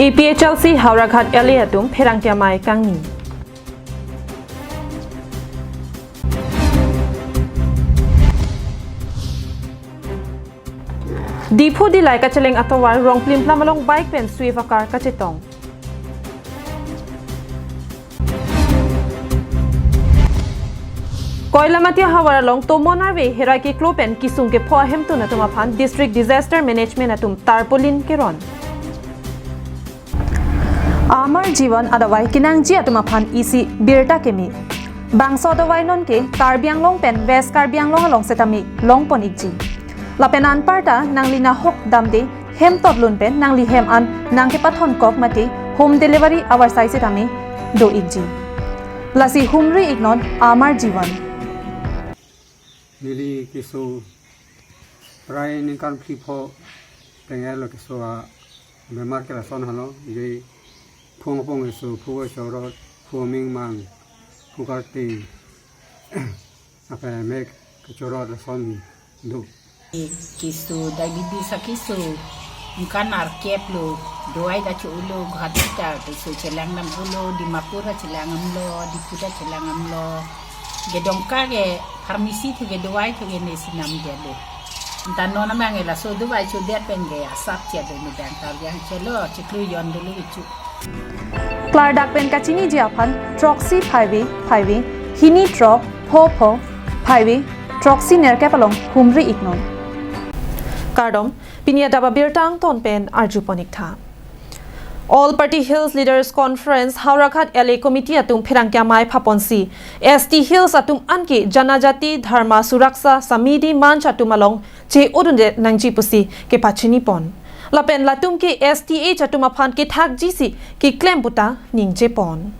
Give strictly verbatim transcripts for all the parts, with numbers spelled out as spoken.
APHLC Howraghat LA atum pherangke amei kangni. Diphu Dillai kacheleng atovar Rongplimplam along bike pen Swift akar kachetong. Koilamati ahavar along tomon arve herai keklo pen kisung kepho ahemtun atum aphan District Disaster Management atum tarpaulin keron. Amar Jivan adavai kenangji atum aphan isi birta keme. Bangso adavai nonke Karbi Anglong pen West Karbi Anglong along setame longpon ikji. Lapen anparta nangli nahok damde hem totlun pen nangli hem an nangkepathon kok mate home delivery avarsai setame do ikji. Lasi humri iknon Amar Jivan. Neli keso prai ningkan phli pho tenglo keso abemar ke lason helo, je phung apong keso, phu kachorot, phu aming mang, phu karting, apa mek kachorot lason do. Keso diabetes akeso, ningkan arkep lo, dawai ta cho-olo, Guwahati ta keso chelang damlo, Dimapur ta chelang damlo, Diphu ta chelang damlo. Kedongka ke pharmacy thu ke dawai thu ke nesi namdetlo. Anta non amang ke laso dawai chodet pen ke asap che do ni dang ta yang chelo chiklo yon dulu ichu. Klardak pen kachiniji aphan throksi phaive phaive, hini throk pho pho phaive, throksi nerkep along humri iknon. Kardom, pini adap abirta angton pen arjupon iktha. All Party Hills Leaders Conference Howraghat LA Committee atum pherangke amei phaponsi ST Hills atum anke Janajati Dharma Suraksha Samiti Manch atum along che-odunde nangji pusi kepachinipon. Lapen latum ke STH atum aphan kethakjisi keklem puta ningjepon.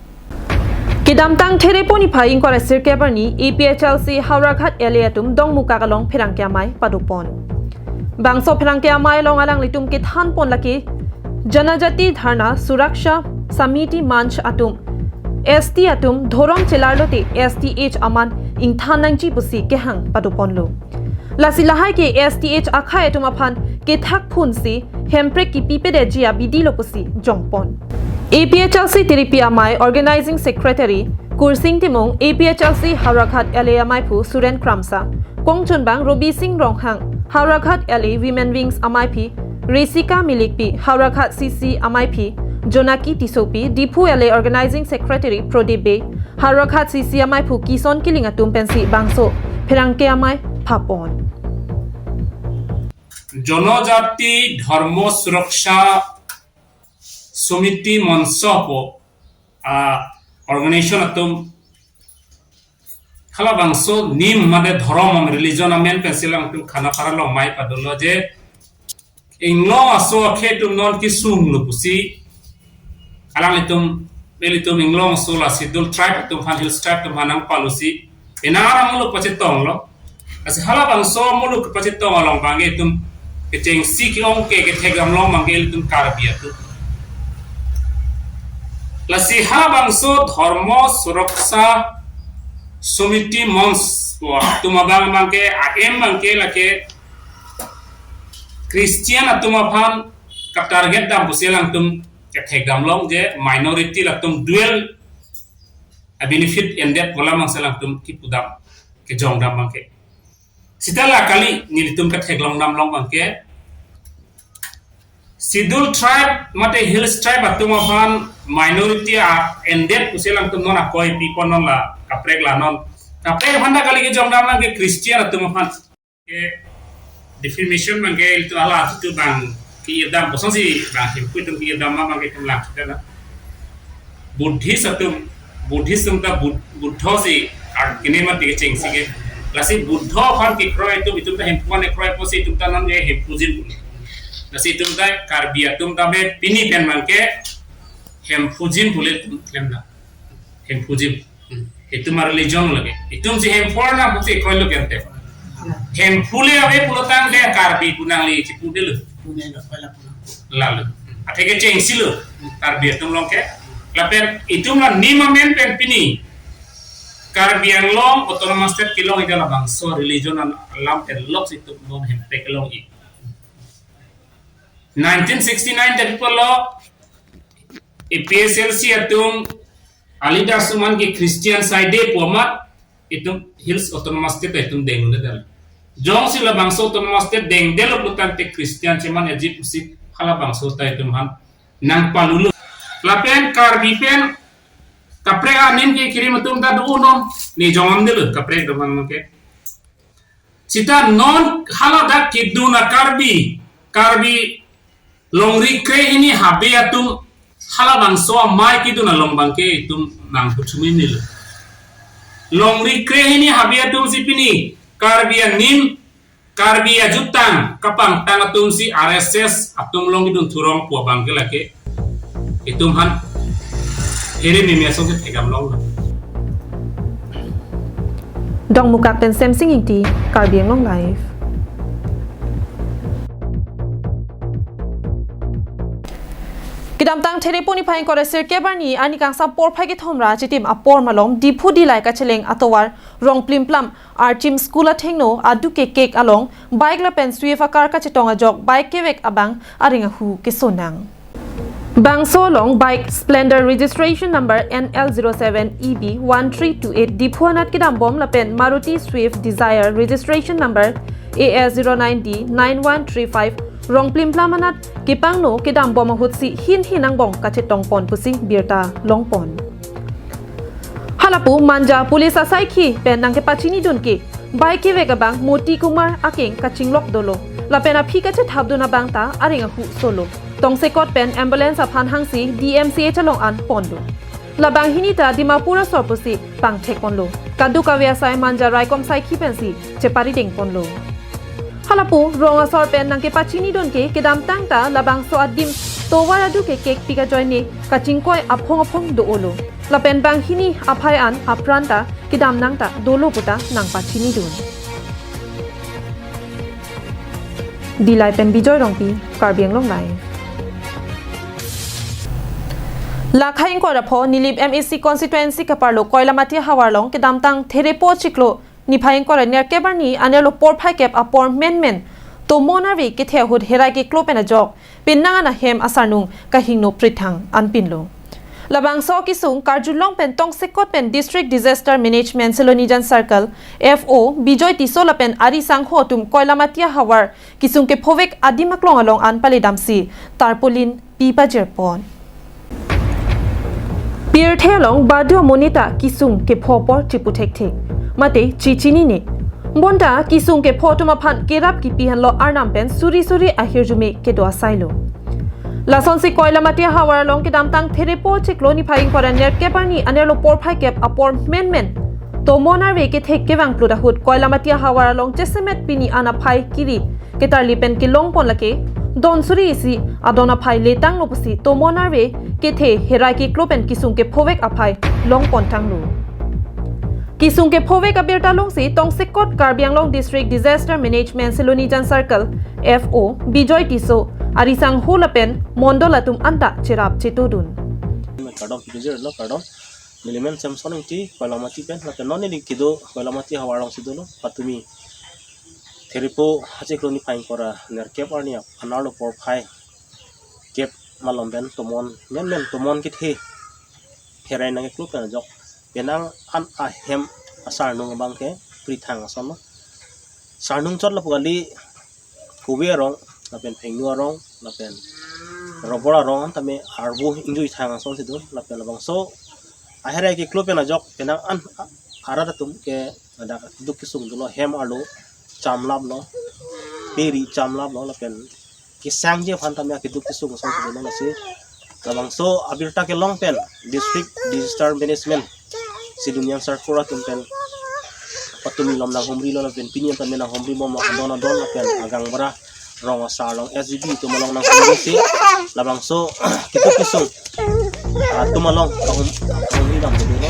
Kedamtang Therepo niphai ingkoi ra sirkep arni APHLC Howraghat LA atum Dongmukak along pherangke amei padopon. Bangso pherangke amei along alanglitum kethanpon lake Janajati Dharma Suraksha Samiti Manch atum, ST atum dhorom chelarlote STH aman ingthan nangji pusi kehang padoponlo. Lasi lahai ke STH akhei atum aphan kethakphunsi hemprek kipipedetji abidi lo pusi jongpon. APHLC Tiripi amei Organizing Secretary Kursing Timung, APHLC Howraghat LA ameiphu Suren Kramsa, kongchunbang Robising Ronghang, Howraghat LA Women Wings ameiphi Resika Milikpi, Howraghat CC ameiphi Jonaki Tissopi, Diphu LA Organizing Secretary Prodip Bey, Howraghat CC ameiphu Kison Killing atum pensi bangso pherangke amei phapon. জনজাতি ধৰ্ম সুৰক্ষা সমিতি মঞ্চ po, ah, organization atum halabangso nim mate dhorom am religion amen pensi alangtum Khanapara along amei padolo je inglong aso akhei atum non kesunglo pusi. Alanglitum, ilitum inglong aso la Scheduled Tribe atum aphan, Hills Tribe atum aphan nangpalosi. Ena alam lo pachetonglo. Lasi halabangso amuluk pachetong along abangke itum kechengsi ke-ong ke kethek damlong abangke ilitum Karbi atum. Lasi halabangso Dharma Suraksha Samiti Manch atum abang abangke a-aim abangke lake Christian atum aphan ka-target dam pusi alangtum kethek damlong je minority latum dual a-benefit endet pu alam abangsi alangtum kipu dam kejong dam abangke. Seta la kali nelitum ketheklong damlong abangke Scheduled Tribe mate Hills Tribe atum aphan minority a-endet pusi alangtum non akoi pipon non la kaprek la non. Kaprek aphan ta kali kejong dam abangke Christian atum aphan. Ke definition abangke ilitum hala atum abang ke-ir dam kosonsi bang Hemphu atum ke-ir dam abangke itum lang kita na. Buddhist atum, Buddhist atum ta Bud-, Buddha si art kene mati kechengsi ke. Lasi Buddha aphan kekroi atum, itum ta Hemphu aphan kroi pusi itum ta non ke Hemphujin. Lasi itum ta Karbi atum ta be pini pen abangke Hemphujin pule itum klem na. Hemphujin. Hmm. Itum a-religion lake. Itum si Hemphu arnam pusi kroilo kente. Hemphu le ave pulotangte Karbi pu nangli chipudelo. Lalu. Athe kechengsi lo. Karbi atum along ke. Lapen itum la nim amen pen pini Karbi Anglong Autonomous State kelongji halabangso religion an alam pen lok si itum non hemprek kelongji. Nineteen sixty-nine ta people lo A P H L C atum alida suman ke Christian side pu amat itum Hills Autonomous State itum dengdedetlo. Jongsi labangso Autonomous State dengdetlo pulotangte Christian cheman ajip si halabangso ta itum aphan nangpalulo. Lapen Karbi pen kaprek anim kekirim atum ta do non, ne jongdetlo kaprek do man ke. Sita non haladak kedun a-Karbi, Karbi longri krehini habe atum halabangso amei kedun along abangke itum nangputhumi nilo. Longri krehini habe atum si pini Karbi anim, Karbi ajutang kapangtang atum si R S S atum along kedun thurong pu abangke lake itum aphan here meme asong ke thekdam longlo. Dongmukak pen Semsing Ingti, Karbi Anglong Live. Kedamtang Therepo niphai ingkoi ra sirkep arni arni kangsam porphai kethom ra chitim apor malom Diphu Dillai kacheleng atovar Rongplimplam Archim School athengno aduk kekek along bike lapen Swift akar kachetong ajok bike kevek abang areng ahu kesonang. Bangso along bike Splendor registration number N L zero seven E B one three two eight Diphu anat kedambom lapen Maruti Swift Dzire registration number A S zero nine D nine one three five Rongplimplam anat kepangno kedambom ahutsi hin hin angbong kachetongpon pusi birta longpon. Halapu Manja Police asaikhi pen nangkepachinidun ke bike kevek abang Moti Kumar akeng kachinglok dolo. Lapen aphi kachethapdun abang ta areng ahu solo. Tongsekot pen ambulance aphan hangsi D M C H along an pondo. Labang hini ta Dimapur asor pusi pangthekponlo. Kadokave asai Manja raikom saikhi pensi cheparidengponlo. Halapu rong asor pen nangkepachinidun ke kedamtang ta labangso adim tovar aduk kekek pik ajoine kachingkoi aphong aphong do-olo. Lapen banghini aphai an apran ta kedamnang ta dolo puta nangpachinidun. Dillai pen Bijoy Rongpi, Karbi Anglong Live. Lakhai ingkoi ra pho Nilip M A C constituency kaparlo Koilamati havar along kedamtang Therepo chiklo niphai ingkoi ra nerkep arni anerlo porphai kep apor menmen tomon arve kethe ahut herai keklo pen ajok penang an ahem asarnung kahingno prithang anpinlo. Labangso kesung karjulong pen tongsekot pen District Disaster Management Silonijan Circle F O Bijoy Tisso lapen ari sangho atum Koilamati havar kesung kephovek adim aklong along an paledamsi tarpaulin pi pajirpon. Pirthe along badu amonit ta kesung kepho apor chipu thekthek. Mate chichinine. Bonta kesung kepho atum aphan kerap kipi henlo arnam pen suri suri ahirjume kedo asailo. Lasonsi Koilamati havar along kedamtang Therepo chiklo niphai ingkoi ra nerkep arni anerlo porphai kep apor menmen tomon arve kethe kevang plut ahut Koilamati havar along chesemet pini an aphai kiri ketarli pen kelongpon lake don suri isi adon aphai letanglo pusi tomon arve kethe herai keklo pen kesung kephovek aphai longpon tanglo. Kesung kephovek abirta longsi tongsekot Karbi Anglong District Disaster Management Silonijan Circle F O Bijoy Tisso ari sangho lapen mondol atum anta cherap chetodun. Kardom, kardom. Nelimen Samson Ingti, Koilamati pen, lapen non neli kedo Koilamati havar alongsi dolo, patumi Therepo achiklo niphai ingkoi ra nerkep arni anerlo porphai kep malom pen tomon, menmen tomon kethe herai nangkeklo pen ajok penang an ahem asarnung abangke prithang asonlo. Sarnung chot lapu kali kove arong, lapen phengnu arong, lapen robor arong an tame arvo ingjui thang asonsi do, lapen labangso aherai keklo pen ajok penang an a-, arat atum ke ladak duk kesung dolo, hem arlo chamlaplo, peri chamlaplo, lapen kesangji aphan tame akeduk kesung asonsi dolo, lasi labangso abirta kelong pen District Disaster Management Silonijan Circle atum pen patumi malom nanghumrilo lapen pini an tame nanghumri bom adon adon lapen agangbura rong asar along S G B atum along nanghumrisi labangso keduk kesung atum along kahum, kahumri dam dolo.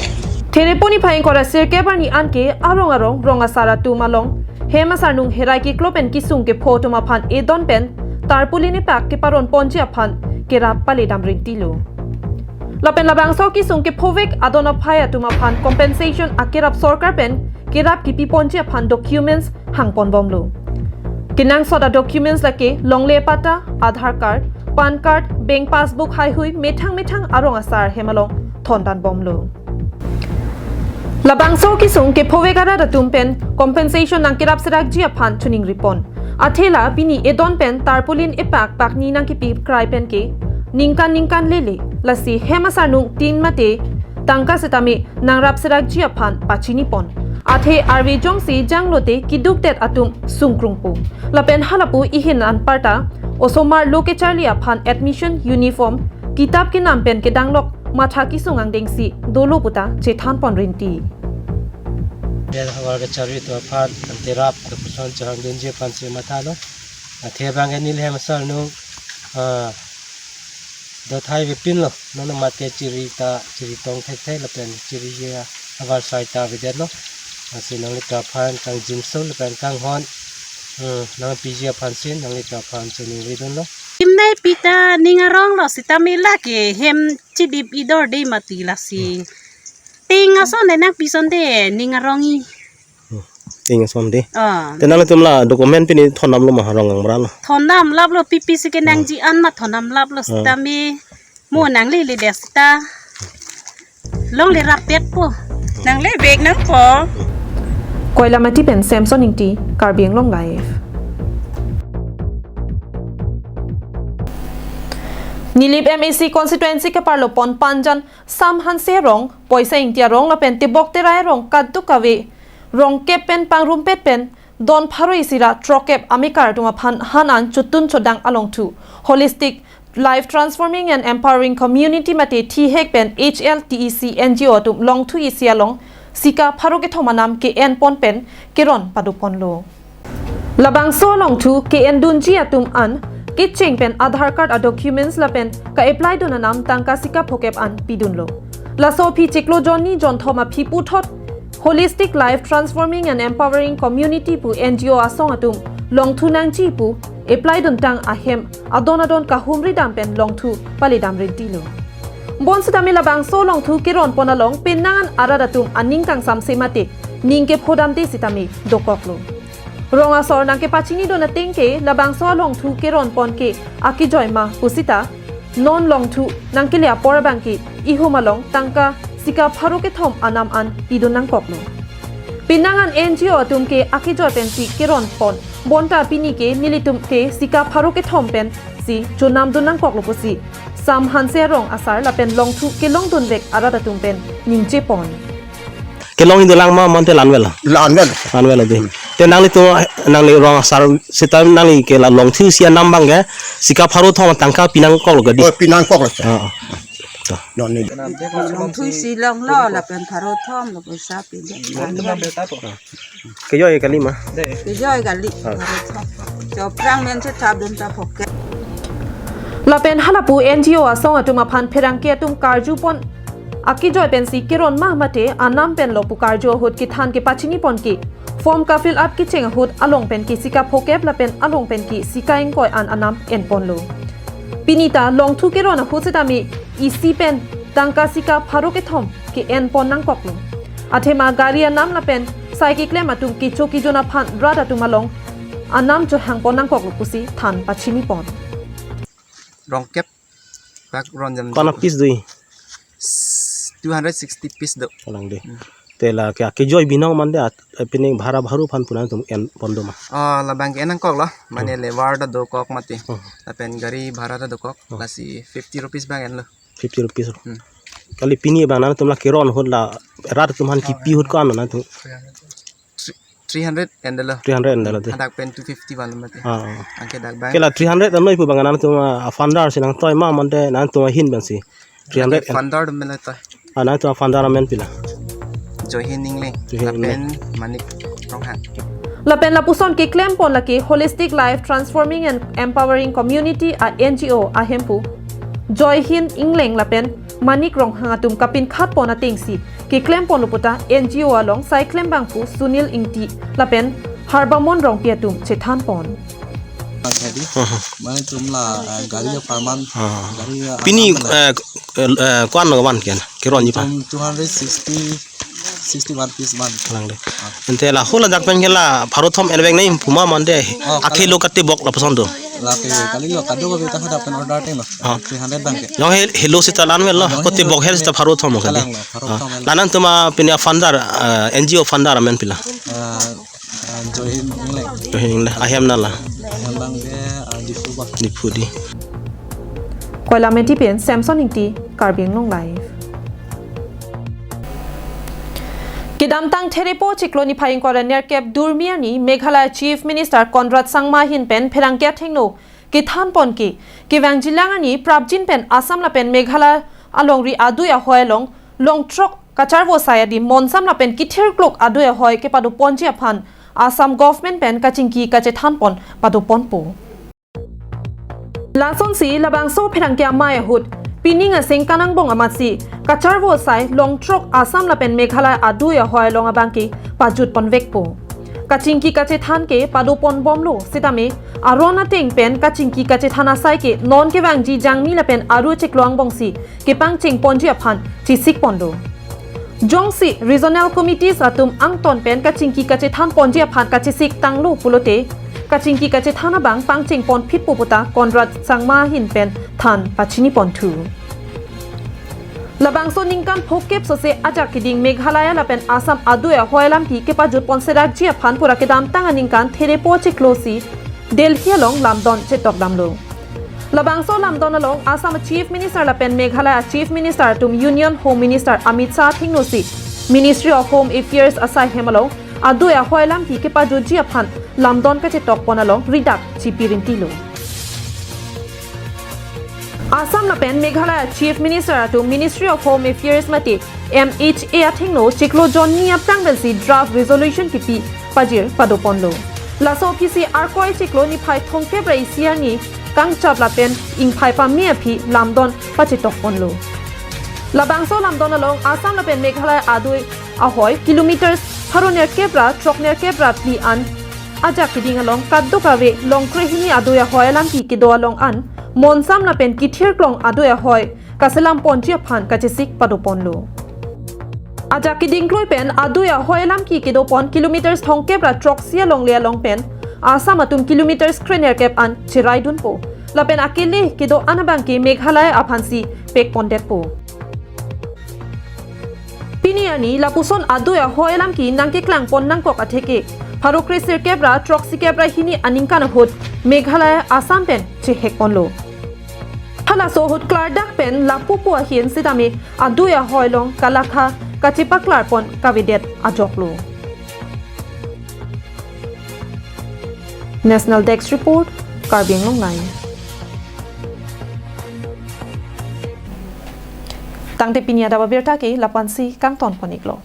Therepo niphai ingkoi ra sirkep arni anke arong arong rong asar atum along hem asarnung herai keklo pen kesung kepho atum aphan edon pen tarpaulin epak keparon ponji aphan kerap paledam rintilo. Lapen labangso kesung kephovek adon aphai atum aphan compensation akerap sorkar pen kerap kipi ponji aphan documents hangpon bomlo. Kenangsot a-documents lake longle patta, Aadhaar card, PAN card, bank passbook haihui methang methang arong asar hem along thondan bomlo. Labangso kesung kephovek arat atum pen compensation nangkerap serakji aphan choningri pon. Athe la pini edon pen tarpaulin epak pakni nangkepi krai pen ke ningkan ningkan lele, lasi hem asarnung tin mate tangka setame nangrap serakji aphan pachini pon. Athe arve jongsi janglote keduk det atum sungkrungpo. Lapen halapu ihin anparta osomar lo kecharli aphan admission, uniform, kitap kenam pen kedanglok matha kesung angdengsi dolo puta chethan pon rinti. Havar kecharli atum aphan ante rap kepuson chehangdunji aphansi mathalo. Athe abang ke neli hem asarnung, ah, dothai vepinlo, non mat ke chiri ta, chiri tong thekthe lapen chiri ya avar sai ta avedetlo. Lasi nanglitum aphan kangjinso lapen kanghon, hmm, nangpiji aphansi nanglitum aphan choningridunlo. Kimnai pita ning aronglo sitame lake hem chidip idor de mati lasi. Hmm. Ting ason de nangpison de ning arong-i. Hmm. Ting ason de. Ah. Te nangtum la document pini thondamlo ma rong angbra lo? Thondamlaplo, P P C ke nangji an ma thondamlaplo, ah, sitame mo nanglele det sita longle rapetpo. Nangle bag nangpo. Koilamati pen Samson Ingti, Karbi Anglong Live. Nilip M A C constituency keparlo pon Panjan Sam Hanse arong, Poisa Ingti arong lapen Tebok Terai arong kadokave rong kep pen pangrumpet pen don pharo isi ra throk kep amekar atum aphan han an chotun chodang alongthu Holistic Life Transforming and Empowering Community mate thihek pen H L T E C N G O atum longthu isi along sika pharo kethom anam ke-en pon pen keron pado ponlo. Labangso alongthu ke-endunji atum an kecheng pen Aadhaar card a-documents lapen ka-apply dun anam tangka sika phokep an pidunlo. Laso aphi chiklo jonni jonthom aphi puthot Holistic Life Transforming and Empowering Community pu N G O asong atum longthu nangji pu apply duntang ahem adon adon kahumri dam pen longthu paledam rintilo. Bonsitame labangso longthu keron pon along penang an arat atum aning kangsamse mate ning kephodamde sitame dokoklo. Rong asor nangkepachinidun ateng ke labangso alongthu keron pon ke akejoi ma pusita non longthu nangkele apor abang ke ihum along tangka sika pharo kethom anam an pidun nangkoklo. Penang an N G O atum ke akejoi pensi keron pon, bonta pini ke nelitum ke sika pharo kethom pensi chonamdun nangkoklo pusi Sam Hanse arong asar lapen longthu kelongdunvek arat atum pen ningje pon. Kelong indo lang ma mante la-an vel. La-an vel. La-an vel ade. Hmm. Te nanglitum, nangli rong asar sita nangli ke la longthu isi anam abang ke sika pharo thom tangka pinangkoklo ke di. Oh, pinangkoklo. Ah, ah. To. Non ni. Longthu isi longlo lapen pharo thom lo poisa pide. Kejoi kali ma. Kejoi kali. Ah. Pharo thom. Choprang men se thap dun ta phokep. Lapen halapu N G O asong atum aphan pherangke atum karju pon akejoi pensi keron ma mate anam pen lo pu karju ahut kethan kepachini pon ke form ka-fill up kecheng ahut along pen ke sika phokep lapen along pen ke sika ingkoi an anam en ponlo. Pini ta longthu keron ahut sitame isi pen tangka sika pharo kethom ke-en pon nangkoklo. Athema gari anam lapen sai keklem atum kecho kejun aphan rat atum along anam chohang pon nangkoklo pusi than pachini pon. Rong kep bak ron jam. Kona piece do-i? Two hundred sixty piece do. Kalang de. Hmm. Te la ke akejoi binong mande at, eh, pini bhara bharu aphan pu nangtum en pon do ma? Ah, labang ke en nangkoklo. Mane, hmm, labour ta dokok mati. Hmm. Lapen gari bhara ta dokok. Hmm. Lasi fifty rupees abang enlo. Fifty rupees. Hmm. Kali pini abang nangtum la keron ahut la rat atum aphan kipi ahut ko-an nangtum? Three hundred endelo. Three hundred endelo de. Hadak pen two fifty vanlo mati. Ah, ah. Anke dak abang. Ke la three hundred anoi pu abang nangtum, ah, founder si nangtoi ma mante nangtum ahin pensi. Three hundred. Founder atum pen le toi. Ah, nangtum founder amen pila? Joyhin Ingleng. Joyhin Ingleng. Lapen Manik Ronghang. Lapen lapuson keklem pon lake Holistic Life Transforming and Empowering Community a N G O ahemphu Joyhin Ingleng lapen Manik Ronghang atum kapinkhat pon atengsi keklem ponlo puta N G O along sai klembangphu Sunil Ingti lapen Harbamon Rongpi atum chethan pon. Tadi, mhm, mane itum la, eh, gari ya parman, ah, gari ya pini, anam la, eh, eh, eh, ko-an lo van kian, keronji aphan? Itum two hundred sixty, sixty-one piece man. Kalang de. Ah. Ante la hula dak pen ke la pharo thom envek nai pu ma mante, oh, akhe kalang lo kate bok lapuson do. Lake kali lo, kadokave ta hadak pen order ateng lo. Ah. Three hundred abang ke. Jong he, helo seta la-an vel lo, jong kote helo bok hel seta pharo thom kali. Kalang lo, pharo thom lo. Ah. La-an atum apini a-funder, ah, N G O funder amen pi la? Ah, ah, Joy Hin Engleng. Joy Hin Engleng. Ahem nangli? Ahem abang ke, ah, Diphu abang. Diphu di. Koilamati pen Samson Ingti, Karbi Anglong Live. Kedamtang Therepo chiklo niphai ingkoi ra nerkep Durmi arni Meghalaya Chief Minister Conrad Sangma ahin pen pherangke athengno kethan pon ke kevangjilang arni prapjin pen Assam lapen Meghalaya alongri adui ahoi along long throk kacharvo asai adim monsam lapen kithir klok adui ahoi kepado ponji aphan Assam government pen kachingki kachethan pon pado ponpo. Lasonsi labangso pherangke amei ahut pining aseng kanangbong amatsi kacharvo asai long throk Assam lapen Meghalaya adui ahoi along abang ke pajut ponvekpo. Kachingki kachethan ke pado pon bomlo sitame aron ateng pen kachingki kachethan asai ke non kevangji Jangmi lapen Aru chiklo angbongsi kepangcheng ponji aphan chesik ponlo. Jongsi regional committees atum angton pen kachingki kachethan ponji aphan kachesik tanglo pulote, kachingki kachethan abang pangcheng pon phitpo puta Conrad Sangma ahin pen than pachini ponthu. Labangso ningkan phokep sose ajak keding Meghalaya lapen Assam adui ahoi alamki kepajut pon sedakji aphan pura kedamtang aningkan Therepo chiklosi Delhi along lamdon chetok damlo. Labangso lamdon along Assam Chief Minister lapen Meghalaya Chief Minister atum Union Home Minister Amit Shah athengnosi Ministry of Home Affairs asai hem along adui ahoi alamki kepajutji aphan lamdon kachetok pon along ridak chipi rintilo. Assam lapen Meghalaya Chief Minister atum Ministry of Home Affairs mate M H A athengno chiklo jonni aphrang pensi draft resolution kipi pajir pado ponlo. Laso aphisi Arkoi chiklo niphai thomkep ra isi arni kangchap lapen ingphai pame aphi lamdon pachetok ponlo. Labangso lamdon along Assam lapen Meghalaya adui ahoi kilometers pharo nerkep ra throk nerkep ra phli an ajak keding along kadokave long krehini adui ahoi alamki kedo along an monsam lapen kithir klong adui ahoi kaselam ponji aphan kachesik pado ponlo. Ajak keding kloi pen adui ahoi alamki kedo pon kilometers thomkep ra throksi alongle along pen Assam atum kilometers krenerkep an cherai dunpo. Lapen akele kedo an abang ke Meghalaya aphansi pek pondetpo. Pini arni lapuson adui ahoi alamki nangkeklang pon nangkok atheke pharo kresirkep ra throksi kep ra hini aningkan ahut Meghalaya Assam pen chehek ponlo. Halaso ahut klardak pen lapupo ahin sitame adui ahoi along kalakha kachepaklar pon kavedet ajoklo. National Desk Report, Karbi Anglong Live. Tangte pini adap abirta ke lapu-ansi kangton pon iklo.